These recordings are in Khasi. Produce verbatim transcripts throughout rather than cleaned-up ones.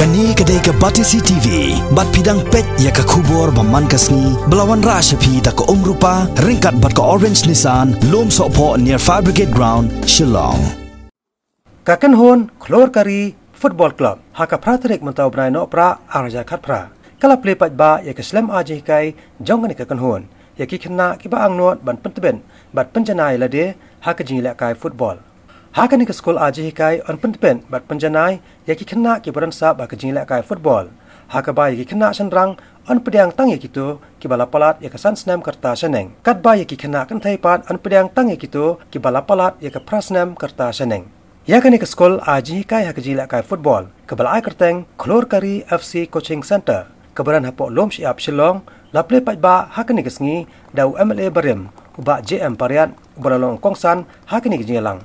Kane ka dei ka Batesi T V, bad phi dang peit ïa ka khubor ba man ka sngi, ba la wanrah sha phi da ka Umrupa, ryngkat bad ka Orange Nissan, Lum Sohphoh near Fire Brigade Ground, Shillong. Ka Kynhun Khlur Kari Football Club, ha ka phra tarik mynta u bnai Nohprah arhajar khatphra, ka la plie paidbah ïa ka slem ai jinghikai jong kane ka kynhun ïa ki khynnah kiba angnud ban pyntbit bad pynjanai lade ha ka jingïalehkai football. Ha kane ka skul ai jinghikai yn pyntbit bad pynjanai ïa ki khynnah kiba don sap ha ka jingïalehkai football, ha kaba ïa ki khynnah shynrang yn pdiang tang ïa kito kiba la palat ïa ka san snem ka rta shaneng, katba ïa ki khynnah kynthei pat yn pdiang tang ïa kito kiba la palat ïa ka phra snem ka rta shaneng. Ïa kane ka skul ai jinghikai ha ka jingïalehkai football kaba la ai kyrteng Khlur Kari F C Coaching Centre, kaba don hapoh Lum Shyiap, Shillong, la plie paidbah ha kane ka sngi da u M L A barim, u Bah J M Pariat, uba la long kongsan ha kane ka jingïalang.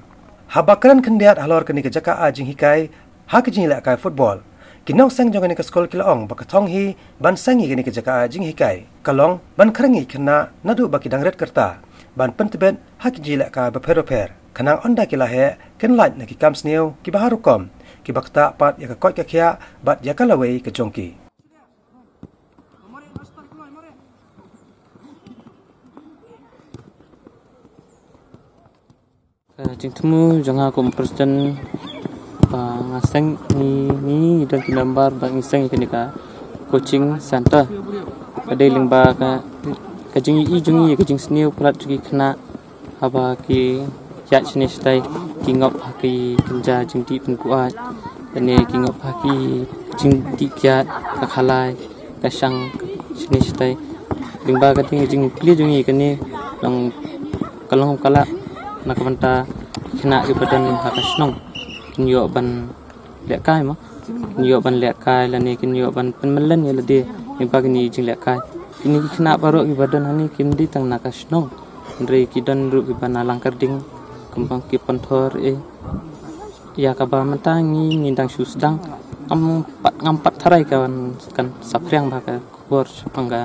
Haba kren khyndiat halor kane ka jaka ai jinghikai ha ka jingïalehkai football, ki nongseng jong kane ka skul ki la ong ba ka thong hi ban seng ïa kane ka jaka ai jinghikai ka long ban khring ïa ki khynnah naduh ba ki dang rit ka rta ban pyntbit ha ki jingïalehkai bapher bapher, khnang ynda ki la heh kin lait na ki kam sniew kiba har rukom, kiba ktah pat ïa ka koit ka khiah bad ïa ka lawei ka jong ki. Ka jingthmu jong nga kum president, ba nga seng, ngi, ngi don ki member ba ngi seng ïa kane ka coaching centre. Ka dei lyngba ka, ka jingïohi jong ngi ïa ka jingsniew palat jong ki khynnah, haba ki ïaid shane shatai, ki ngop ha ki kynja jingdih pynbuaid, lane ki ngop ha ki jingdih kiad, ka khalai, ka shang shane shatai. Lyngba kane ka jingplie jong ngi kane, long ka long ka lah na ka bynta ki khynnah kiba don ha ka shnong kin ïoh ban lehkai mo. Kin ïoh ban lehkai lane kin ïoh ban pynmlien ïa lade lyngba kine ki jinglehkai. Kine ki khynnah baroh kiba don hangne kim dei tang na ka shnong, hynrei ki don ruh kiba na Langkyrding, kumba ki Pynthor, eh. Ïa kaba mynta ngi, ngi dang shu sdang, ngam pat, ngam pat tharai kan, kan saphriang ba ka khubor shaphang ka,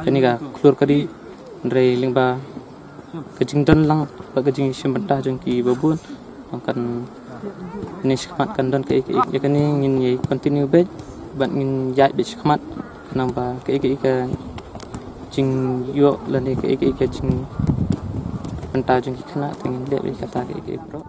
kane ka Khlur Kari, hynrei lyngba ka jingdon lang bad ka jingshim bynta jong ki babun, kan, ne shakhmat kan don kaei kaei. Ïa kane ngin ïa continue beit bad ngin ïaid beit shakhmat, khnang ba kaei kaei ka jingïoh lane kaei kaei ka jingbynta jong ki khynnah te ngin leh beit kata kaei kaei baroh.